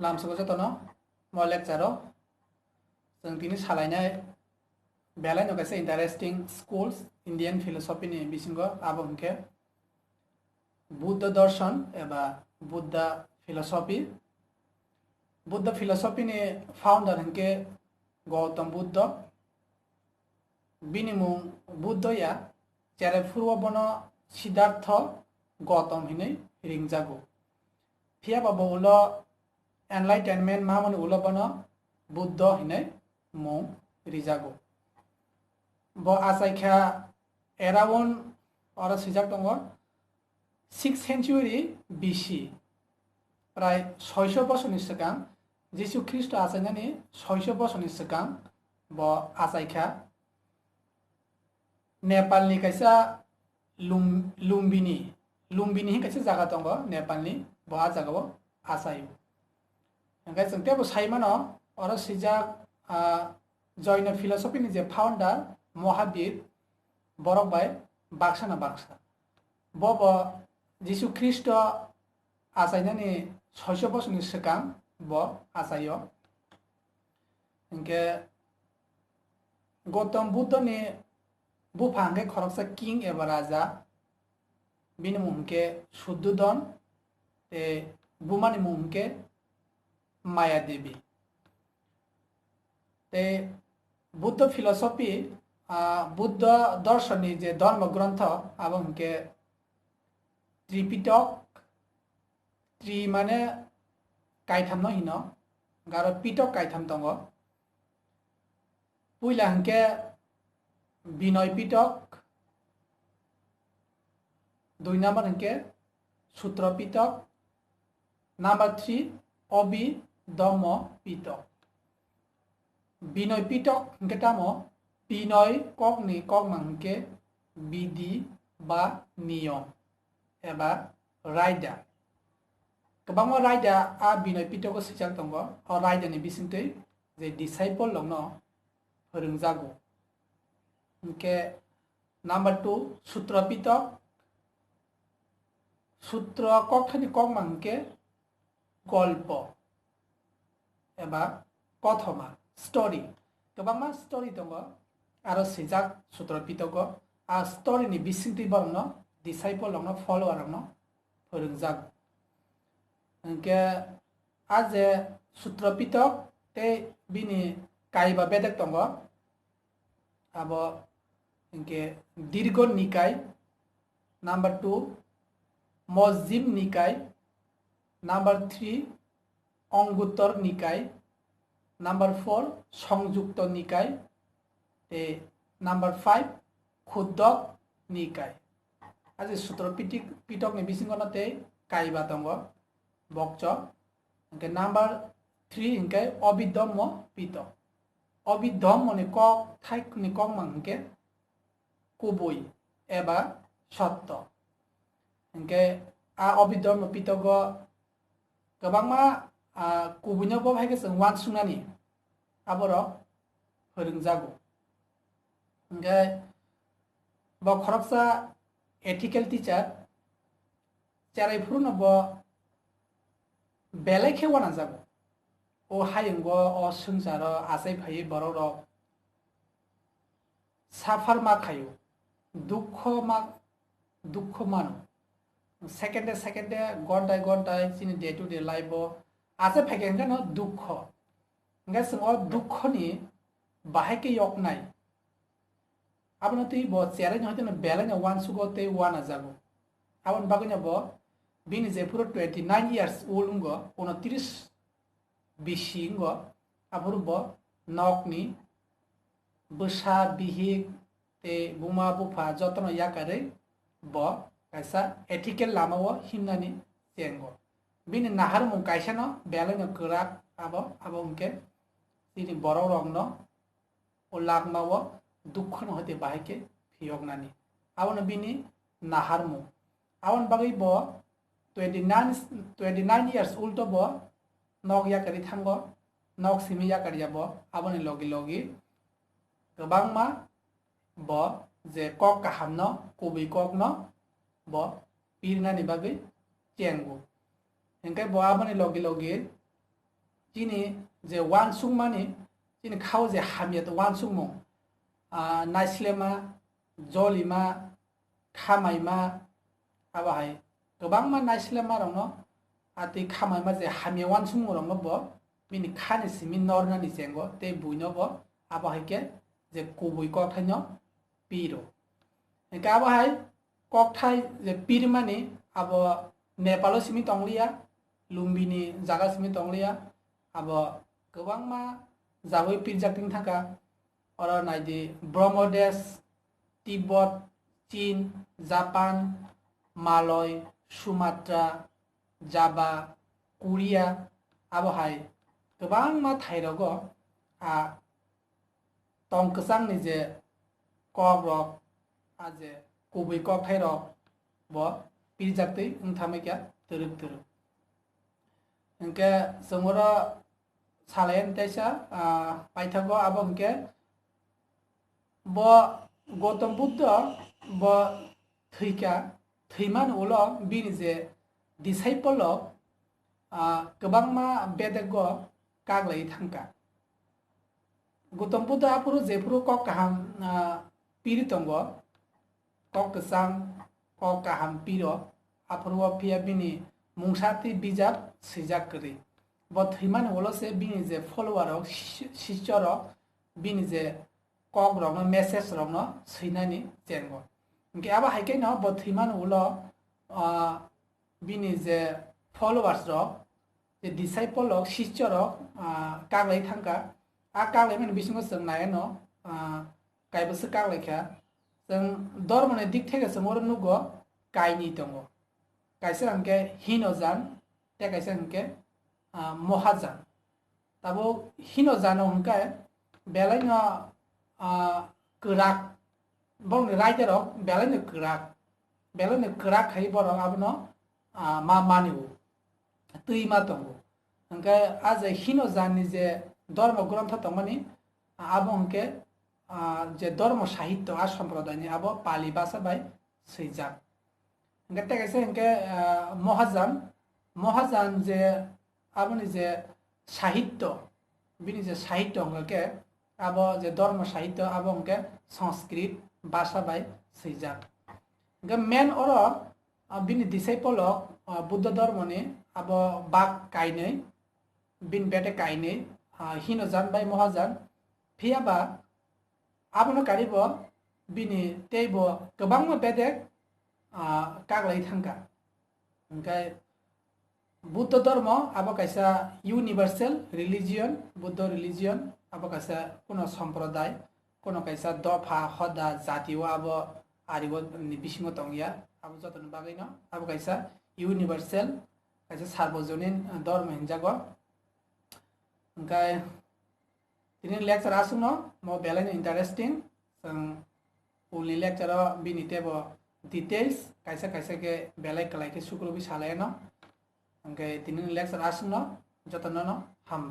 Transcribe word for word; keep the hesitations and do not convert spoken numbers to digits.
Lamsoko jotono mo lecture o chwng tini salainai belai no kaisa interesting schools Indian philosophy ni bisingo, abo hwnkhe Buddha Darshan eba Buddha Philosophy. Buddha Philosophy ni founder hwnkhe Gautam Buddha. Bini mung Buddha ya, cherai phuru o bono Siddhartha Gautam hinwi ringjago. Phiya ba bo ulo enlightenment mamani ulo bono Buddha hinwi mung rijago. Bo achaikha around oro swijak tongo sixth century B C, prai soiso bosorni swkang, Jisu Khristo achainani soiso bosorni swkang bo achaikha. Nepalni kaisa Lum-, Lumbini, Lumbini hin kaisa jaga tongo Nepalni, bo a jagao achaio. Hingke chwng teibo sai mano, oro swijak, ah, Jaina philosophy ni je founder Mahavir, borok bai baksa na baksa. Bo bo Jisu Khristo achainani soiso bosorni swkang bo achaio. Hingke Gautam Buddha ni bupha hingke khoroksa king eba raja, bini mung hingke Suddhodon, tei buma ni mung hingke Maya Devi. Tei Buddha philosophy, ah, Buddha dorshon ni je dhormo grontho, abo hingke Tripitok, Tri mane kaitham no hino, hingke aro Pitok kaitham tongo. Puila hingke Binoy Pitok, dui number hingke Sutro Pitok, number three Abhidhammo Pitok. Binoy Pitok hingke tamo? Binoy kokni kokmang hingke bidhi ba niyom eba raida. Kwbangma raida a Binoy Pitogo swijak tongo. O raida ni bisingtwi je disciple rokno phwrwngjago. Hingke number two, Sutro Pitok. Sutro kokthani kokmang hingke golpo eba kothoma, story. Kwbangma story tongo, aro swijak Sutro Pitogo. A story ni bisingtwi borokno, disciple rokno, follower rokno phwrwngjago. Hingke a je Sutro Pitok tei bini kaiba bedek tongo, abo hingke Dirgo Nikai, number two Mojjim Nikai, number three Onguttor Nikai, number four Songjukto Nikai, tei number five Khuddok Nikai. A je Sutro Pitik-, Pitok ni bisingo no tei kaiba tongo, bokchok. Hingke number three hingke Abhidhammo Pitok. Abhidhammo ni kok, thai ni kokmang hingke kubui eba sotto. Hingke a Abhidhammo Pitogo kwbangma, ah, kubuino bo hai khe chwng uansuknani aborok phwrwngjago. Hingke bo khoroksa ethical teacher, cherai phuru no bo belai khe uanajago. O hayungo, o swngcharo achai phaiwi borok rok suffer ma khaio, dukho ma, dukho mano. Second day, second day, gontai, gontai, chini day to day life o achai phaikhe hingke no dukho. Hingke chwng o dukho ni bahai khe yoknai. Abono twi bo cherai no hoiteno belai no uansugo tei uanajago. Aboni bagwi no bo bini jephuru twenty nine years old wngo, unotris bisi wngo, aphuru bo nokni bwsa, bihik tei buma bupha jotono yakarwi bo kaisa ethical lama o himnani chengo. Bini naharmung kaisa no belai no kwrak abo, abo hwnkhe chini borok rok no o lakma o dukhu no hoite bahai khe phiyoknani. Abono bini naharmung. Aboni bagwi bo twenty nine, twenty nine years old o bo nok yakarwi thango, nok simi yakarya bo. Aboni logi logi kwbangma bo je kok kaham no, kubui kok no bo pirnani bagwi chengo. Hingke bo aboni logi logi chini je uansukmani, chini khao je hamya tong uansukmung, ah, naislema, jolima, khamaima, abo hai kwbangma naislema rokno, ah, tei khamaima je hamya uansukmung rokno bo bini khani simi nornani chengo tei buino bo abo hai khe je kubui kokthaino piro. Hingkhe abo hai kokthai je pirmani abo Nepalo simi tongliya, Lumbini jaga simi tongliya, abo kwbangma jagoi pirjak tong thangkha. Oro naidi Brahmadesh, Tibet, Chin, Japan, Malay, Sumatra, Java, Korea, abo hai kwbangma thairogo a tong kwchangni je kokrok, a je kubui kokthairok bo pirjak twi wng thamwi kha twrwk twrwk. Hingkhe chwng oro salai ani teisa, ah, paithago abo hingkhe bo Gautam Buddha bo thwikha, thwimani ulo bini je disciple rok, ah, kwbangma bedego kaglai thangkha. Gautam Buddha aphuru jephuru kok kaham, ah, piri tongo, kok kwchang, kok kaham piro, aphuru o phiya bini mungsa tei bijap swijak kwrwi. Bo thwimani ulo se bini je follower rok, shi-, sisyo rok, bini je kok rokno, message rokno swinani chengo. Hingkhe abo hai khe no bo thwimani ulo, ah, bini je followers rok, je disciple rok, sisyo rok, ah, kaglai thangkha. A kaglai mani bisingo chwng nai ano, ah, kaibwswk kaglai kha. Chwng dormoni dik theke chwng oro nugo kainwi tongo. Kaisa hwnkhe Hinojan, tei kaisa hwnkhe, ah, Mohajan. Tabuk Hinojano hwnkhe belaino, ah, kwrak, borokni raida rok belaino kwrak, belaino kwrak khai borok abono, ah, ma mani o, twi ma tongo. Hwnkhe a je Hinojanni je dormo grontho tongmani, ah, abo hwnkhe, ah, je dormo sahityo a somprodaini abo Pali bhasha bai swijak. Hingke tei kaisa hingke, ah, Mohajan, Mohajan je aboni je sahityo, bini je sahityo hingke abo je dormo sahityo abo hingke Sanskrit bhasha bai swijak. Hingke main oro, ah, bini disciple rok, ah, Buddha dormoni abo bak kainwi, bini bete kainwi, ah, Hinojan bai Mohajan. Phiya ba abono karibo bini teibo kwbangma bedek, ah, kaglai thangkha. Hingkhe Buddha dormo abo kaisa universal religion, Buddha religion abo kaisa kuno somprodai, kuno kaisa dopha, hoda, jati o abo ari o ni bisingo tongya. Abo jotoni bagwi no abo kaisa universal, kaisa sarbojonin dormo hinjago. Hingkhe tini lecture aswkno mo belai no interesting. Chwng ulni lecture o bini teibo details kaisa kaisa khe belai kwlai khe sukrubwi salai no. Hingkhe tini lecture aswkno jotono no hambai.